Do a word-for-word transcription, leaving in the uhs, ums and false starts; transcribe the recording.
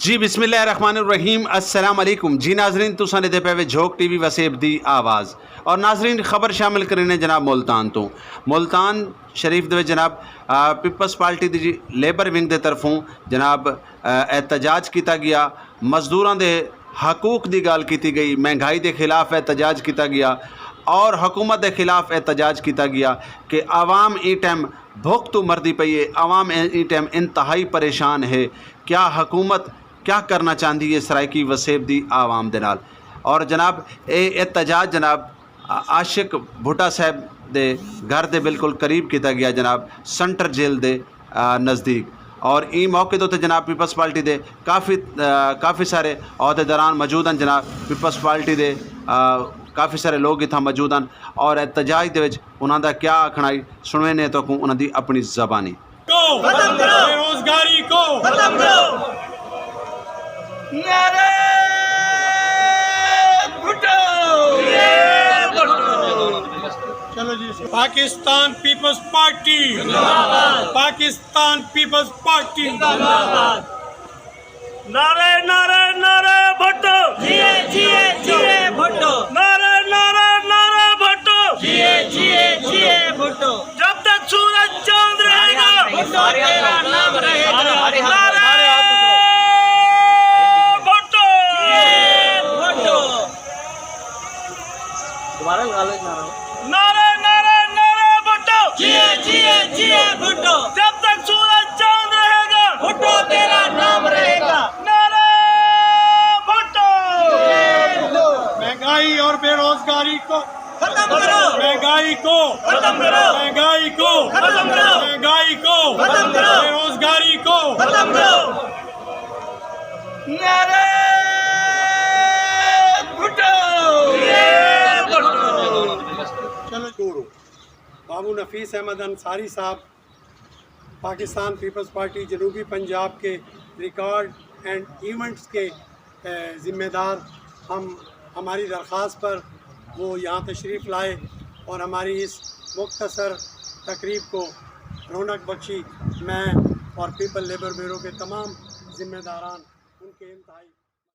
جی، بسم اللہ الرحمن الرحیم۔ السلام علیکم۔ جی ناظرین، تساں ݙیہدے پئے وے جھوک ٹی وی وسیب دی آواز۔ اور ناظرین، خبر شامل کرینے جناب ملتان توں۔ ملتان شریف دے وچ جناب، آ، پیپلز پارٹی دی جی لیبر ونگ دے طرفوں جناب، آ، احتجاج کیتا ڳیا۔ مزدوراں دے حقوق دی ڳالھ کیتی ڳئی، مہنگائی دے خلاف احتجاج کیتا ڳیا اور حکومت دے خلاف احتجاج کیتا ڳیا کہ عوام ایں ٹائم بھکھ توں مردی پئی ہے، عوام ایں ٹائم انتہائی پریشان ہے۔ کیا حکومت کیا کرنا چاہندی ہے سرائیکی وسیب دی عوام دے نال؟ اور جناب، اے احتجاج جناب، آ-، عاشق بھٹہ صاحب دے گھر دے بالکل قریب کیتا ڳیا جناب، سنٹر جیل دے، آ، نزدیک۔ اور ایں موقع دے اتے جناب پیپلز پارٹی دے کافی، آ، کافی سارے عہدیداران موجود ہن جناب، پیپلز پارٹی دے، آ، کافی سارے لوگ اتھاں موجود ہن اور احتجاج دے وچ انہاں دا کیا آکھݨا ہئی، سݨوینے تہاکوں انہاں دی اپݨی زبانی۔ کو ختم کرو۔ بے روزگاری کو ختم کرو۔ نعرہ بھٹو۔ چلو جی، پاکستان پیپلز پارٹی زندہ باد۔ پاکستان پیپلز پارٹی زندہ باد۔ نعرے، نعرے، نعرے بھٹو۔ جیے، جیے، جیے بھٹو۔ نعرے، نعرے، نعرے بھٹو۔ جیے، جیے، جیے بھٹو۔ جب تک سورج چاند رہے گا۔ بھٹو تیرا نام رہے گا۔ نعرے بھٹو۔ جیے بھٹو۔ دوبارہ لگا لو نعرہ۔ نعرے، نعرے، نعرے بھٹو۔ جیے، جیے، جیے بھٹو۔ جب تک سورج چاند رہے گا۔ بھٹو تیرا نام رہے گا۔ نعرے بھٹو۔ مہنگائی اور بے روزگاری کو ختم کرو۔ مہنگائی کو ختم کرو۔ مہنگائی کو ختم کرو۔ مہنگائی کو ختم کرو۔ بے روزگاری کو ختم کرو۔ نعرہ بھٹو۔ چلو، شروع۔ بابو نفیس احمد انصاری صاحب، پاکستان پیپلز پارٹی جنوبی پنجاب کے ریکارڈ اینڈ ایونٹس کے، اے، ذمہ دار، ہم، ہماری درخواست پر وہ یہاں تشریف لائے اور ہماری اس مختصر تقریب کو رونق بخشی۔ میں اور پیپل لیبر بیورو کے تمام ذمہ داران ان کے انتہائی